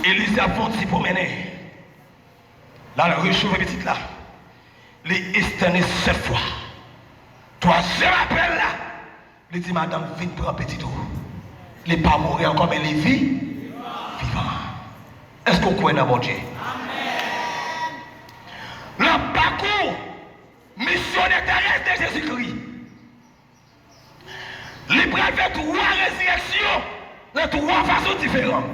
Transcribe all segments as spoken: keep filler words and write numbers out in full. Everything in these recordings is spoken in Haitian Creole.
Elize ap fè yon ti pwomennen. L al recheve pitit la. Li estène sèt fwa. Twazyèm apèl la, li di, madanm, vin pran pitit ou. Li pa mouri ankò, men li vi, vivan. Èske w kwè nan Bondye? Nan pakou misyonè terès de Jezikri, li pral fè twa rezirèksyon nan twa fason diferan.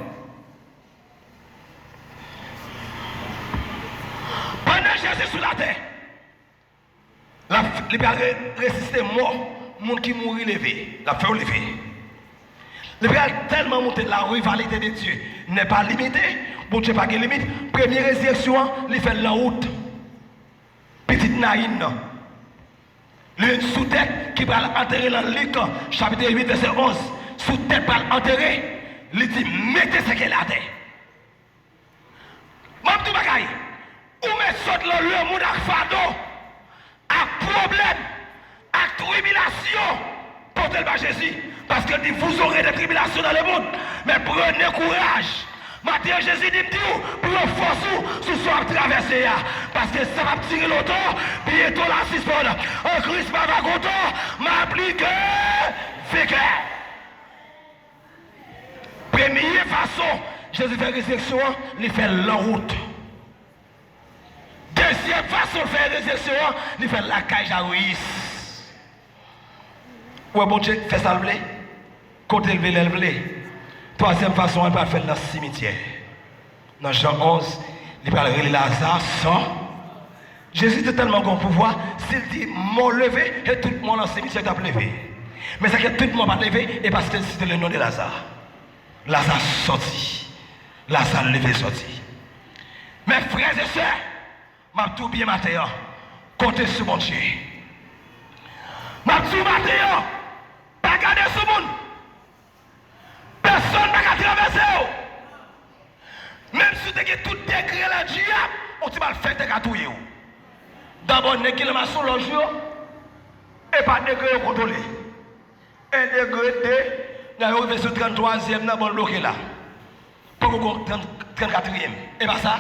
Pandan Jezi sou latè, l ap, li pral re-, resisite mò, moun ki mouri leve. L ap fè yo leve. Li pral tèlman moute, la rivalité de Dieu n'est pas limitée. Bondye pa gen limit. Premye rezirèksyon an, li fè l nan wout. Pitit Nayin nan. Li youn sou tèt ki pral antere nan Lik, chapit uit, vèsè onz. Sou tèt pral antere, li di, mete sèkèy la atè. M ap di w bagay, ou mèt sot nan lemonn ak fado, ak pwoblèm, ak tribilasyon, pote l bay Jezi. Paske l di, vous aurez des tribulations dans le monde, mais prenez courage. Maten an, Jezi di m di w, pran fòs ou sou sa w ap travèse a. Paske sa p ap dire lontan, byento l a sispann. An Kris m ava kontan, m a pli ke venkè. Premye fason Jezi fè rezirèksyon an, li fè l nan wout. Dezyèm fason l fè rezirèksyon an, li fè l lakay Jayiris. Ou wè Bondye fè sa l vle, kote l vle, lè l vle. Twazyèm fason an, li pral fè l nan simityè. Nan Jan onz, li pral rele Laza, sò. Jezi te tèlman gen yon pouvwa, si l di mò leve, e tout mò nan simityè t ap leve. Men sa k fè tout mò pa t leve, e paske l site le non de Laza. Laza sòti. Laza leve sòti. Men frè e sè, m ap di w byen maten an, konte sou Bondye. M ap di w maten an, pa gade sou moun. Pèsonn pa ka travèse w. Menm si w te gen tout degre lan dyab, yon ti malfektè ka touye w. Dabò, nèg ki nan masonlòj yo, e pa degre yo kontwole. En degre, de, lè yo rive sou tranntwazyèm nan, bon, l bloke la. Poko gon trann, trannkatriyèm. E pa sa?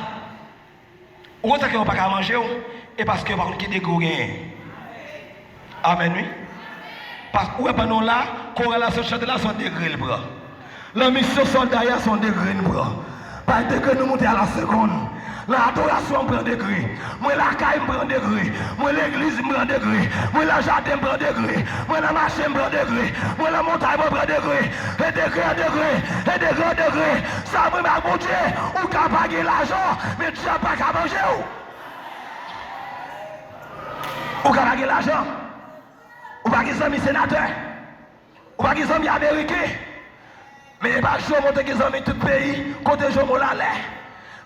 Ou konn sa ke yo pa ka manje w? E paske yo pa konn ki degre w genyen. Amèn, wi. Pas, ou wè pandan w la, koral la sot chante la, se yon degre l pran. Nan misyon sòlda a, se yon degre n pran. Pa degre nou moute a la segonn. Nan adorasyon, m pran degre. Mwen lakay, m pran degre. Mwen legliz, m pran degre. Mwen nan jaden, m pran degre. Mwen nan mache, m pran degre. Mwen nan montay, mwen pran degre. E degre an degre. E degre an degre. Sa mwen ak Bondye, ou ka pa gen lajan, men dyab pa ka manje w. Ou ka pa gen lajan. Ou pa gen zanmi senatè. Ou pa gen zanmi ameriken. Men e pa Jomo te gen zanmi tout peyi, kote Jomo l ale.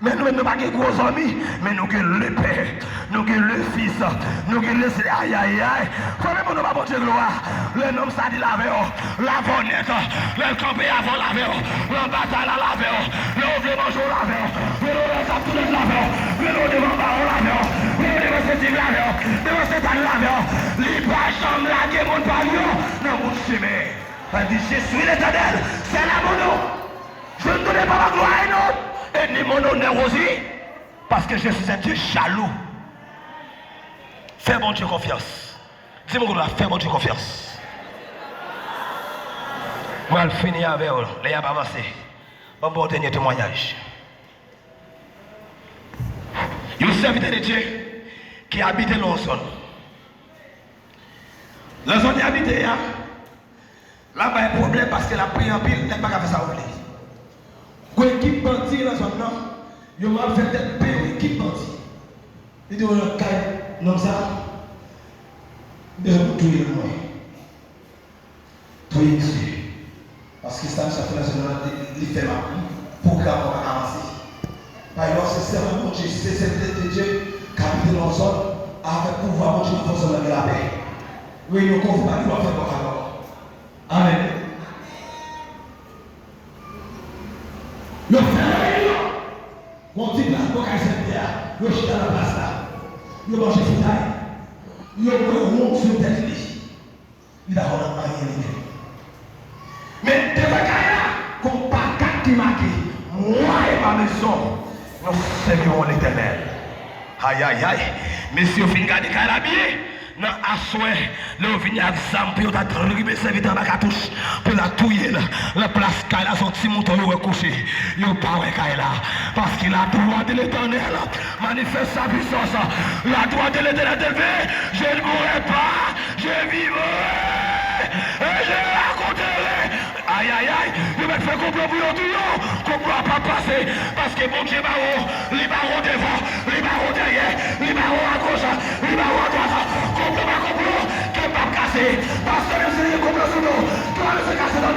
Men nou menm nou pa gen gwo zanmi, men nou gen Lepè, nou gen Lefis, nou gen Lespri, ayayay. Fò men moun nou ba Bondye glwa. Lè nonm sa di l avè w, lave w nèt. Lè l kanpe avè w, lave w. Nan batay la, lave w. Lè w vle manje w, lave w. Lè w lè w ap tounen, lave w. Lè w devan baron, lave w. Lè w devan sentim, lave w. Devan Setan, lave w. Li pa janm lage moun pa l yo nan bout chemen. Sa di, je suis l'Éternel, c'est là mon nom. Je ne donne pas ma gloire à un autre, et ni mon honneur aux îles, parce que je suis un Dieu jaloux. Fè Bondye konfyans. Di moun kote w la, fè Bondye konfyans. Mwen al fini avè w, lè y ap avanse. Ban m ba w dènye temwayaj. Yon sèvitè de Dye ki abite nan yon zòn. Nan zòn li abite a, l ap bay pwoblèm paske l ap peye anpil, nèg pa ka fè sa yo vle. Gon ekip bandi nan zòn nan, yo malfektè peye yon ekip bandi. Li di yo nan kay nonm sa, m bezwen pou touye l mwen. Touye misye. Paske sa misye ap fè nan zòn nan, li, li fè m ap pwogram mwen pa ka avanse. Paske lè w se sèvant Bondye, se sèvitè de Dye k abite nan yon zòn, avèk pouvwa Bondye nan fè zòn nan gen lapè. Reyinyon konfli pa gen dwa fèt bò kay ou ankò. Amèn. Yo fè reyinyon. Gon ti plas bò kay sèvitè a. Yo chita nan plas la. Yo manje fritay. Yo bwè wonm sou tèt li. Li pa konn anyen li menm. Men devan kay la, gon pankart ki make, Wa e pa mezon, nou sèvi yon Letènèl. Ayayay, mesye yo fin gade kay la byen. Nan aswè, lè yo vini ak zam pou yo ta tribe sèvitè anba katouch, pou yo ta touye l, nan plas kay la, se yon ti mouton yo wè kouche. Yo pa wè kay la. Paske la droit de l'Éternel manifeste sa puissance. La droite de l'Éternel est élevée, je ne mourrai pas, je vivrai et je raconterai. Ayayay, yo mèt fè konplo pou yo touye w. Konplo a p ap pase, paske Bondye ba w, li ba w devan, li ba w dèyè, li ba w agoch, li ba w adwat. Konplo pa konplo, ke m p ap kase. Pastè, menm si li gen konplo sou nou, twa nou se kase, tande.